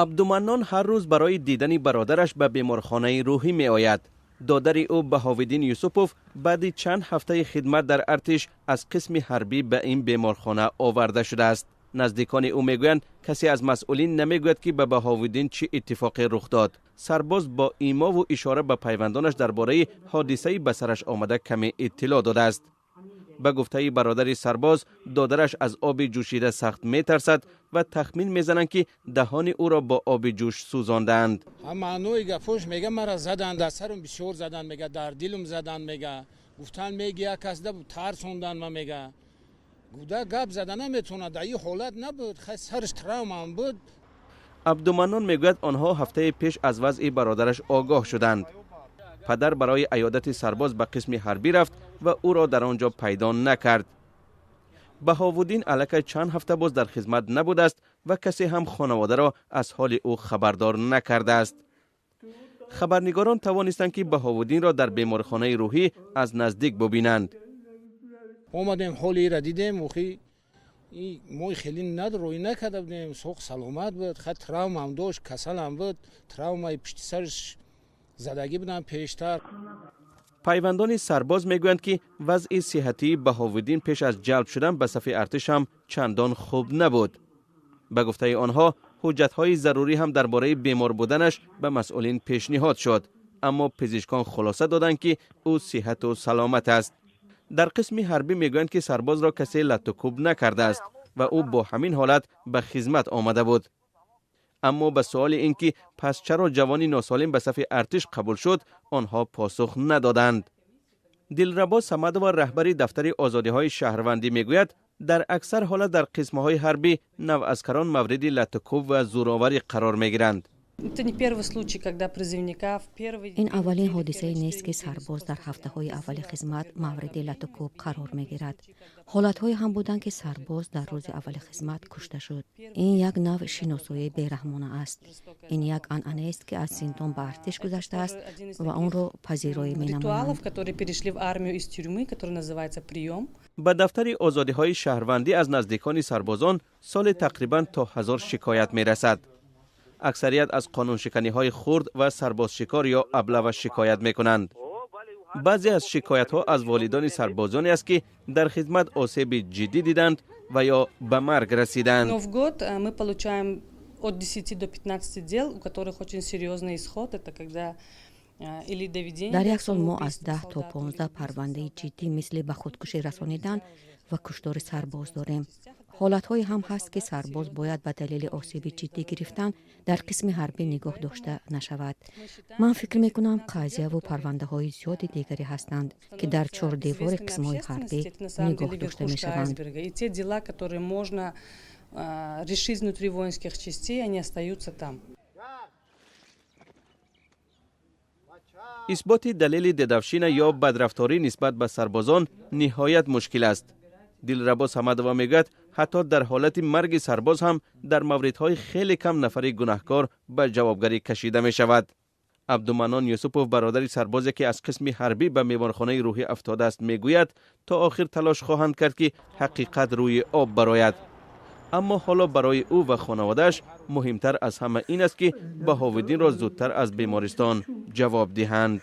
Абдуманнон ҳар рӯз барои дидани бародараш ба беморхонаи рӯҳӣ меояд. Додари ӯ Баҳовиддин Юсупов баъди чанд ҳафтаи хидмат дар артиш аз қисми ҳарбӣ ба ин беморхона оварда шудааст. Наздикони ӯ мегӯянд, касе аз масъулин намегӯяд, ки ба Баҳовиддин чӣ иттифоқе рух дод. Сарбоз бо имову ишора ба пайвандонаш дар бораи ҳодисаи ба сараш омада каме иттилоъ додааст. Ба гуфтаи бародари сарбоз, додараш аз оби ҷӯшида сахт метарсад ва тахмин мезананд, ки даҳони ӯро бо оби ҷӯш сӯзондаанд. Маънои гафош мега, мара заданд, дар сарам бисёр заданд, мега, дар дилам заданд, мега, гуфтан меги як кас да тарсондан ма, мега, гуда гап зада наметавонад, дар ин ҳолат набуд, хай сараш травмам буд. Абдуманнон мегӯяд, онҳо ҳафтаи пеш аз вазъи бародараш огоҳ шуданд. Падар барои аёдати сарбоз ба қисми ҳарбӣ рафт ва ӯро дар он ҷо пайдо накард. Баҳовуддин аллакай чанд ҳафта боз дар хизмат набудааст ва касе ҳам хонаводаро аз ҳоли ӯ хабардор накардааст. Хабарнигорон тавонистанд, ки Баҳовуддинро дар беморхонаи рӯҳӣ аз наздик бубинанд. Омадем, ҳоли ира дидем, охи мо хеле рӯй накарда будем, соқ саломат буд, хай травмам дошт, касалам буд, травмаи пишти сараш задагӣ будам пештар. Пайвандони сарбоз мегӯянд, ки вазъи сиҳатии Баҳовиддин пеш аз ҷалб шудан ба сафи артиш ҳам чандон хуб набуд. Ба гуфтаи онҳо, ҳуҷҷатҳои зарурӣ ҳам дар бораи бемор буданаш ба масъулин пешниҳод шуд, аммо пизишкон хулоса доданд, ки ӯ сиҳату саломат аст. Дар қисми ҳарбӣ мегӯянд, ки сарбозро касе латтукӯб накардааст ва ӯ бо ҳамин ҳолат ба хизмат омада буд. Аммо ба суоли ин ки пас чаро ҷавони носолим ба сафи артиш қабул шуд, онҳо посух надоданд. Дилрабо Самадова, раҳбари дафтари озодиҳои шаҳрвандӣ, мегӯяд, дар аксар ҳолат дар қисмҳои ҳарбӣ наваскарон мавриди латтукӯб ва зӯроварӣ қарор мегиранд. Ин аввалин ҳодисае нест, ки сарбоз дар ҳафтаҳои аввали хизмат мавриди латукӯб қарор мегирад. Ҳолатҳое ҳам буданд, ки сарбоз дар рӯзи аввали хизмат кушта шуд. Ин як навъ шиносоии бераҳмона аст. Ин як анъанаест, ки аз зиндон ба артиш гузаштааст ва онро пазироӣ менамоянд. Ба дафтари озодиҳои шаҳрвандӣ аз наздикони сарбозон соли тақрибан то 1000 шикоят мерасад. Аксарият аз қонуншиканиҳои хурд ва сарбозшикор ё аблава шикоят мекунанд. Баъзе аз шикоятҳо аз волидони сарбозоне аст, ки дар хизмат осеби ҷиддӣ диданд ва ё ба марг расиданд. Но в год мы получаем от 10 до 15 дел, у которых очень серьезный исход. Это когда или доведение. Дар як сол мо аз 10 то 15 парвандаи ҷиддӣ, мисли ба худкушӣ расонидан ва куштори сарбоз дорем. Ҳолатҳое ҳам ҳаст, ки сарбоз бояд ба далели осеби ҷиддӣ гирифтан дар қисми ҳарбӣ нигоҳ дошта нашавад. Ман фикр мекунам, қазияву парвандаҳои зиёди дигаре ҳастанд, ки дар чордевори қисмҳои ҳарбӣ нигоҳ дошта мешаванд. И те дела, которые можно решить внутри воинских частей, они остаются там. Исботи далели дедовщина ё бадрафторӣ нисбат ба сарбозон ниҳоят мушкил аст. Дилрабо Самадова мегӯяд, ҳатто дар ҳолати марги сарбоз ҳам дар мавридҳои хеле кам нафари гунаҳкор ба ҷавобгарӣ кашида мешавад. Абдуманнон Юсупов, бародари сарбозе, ки аз қисми ҳарбӣ ба беморхонаи рӯҳӣ афтодааст, мегӯяд, то охир талош хоҳанд кард, ки ҳақиқат рӯи об барояд. Аммо ҳоло барои ӯ ва хонаводааш муҳимтар аз ҳама ин аст, ки Баҳовиддинро зудтар аз бемористон ҷавоб диҳанд.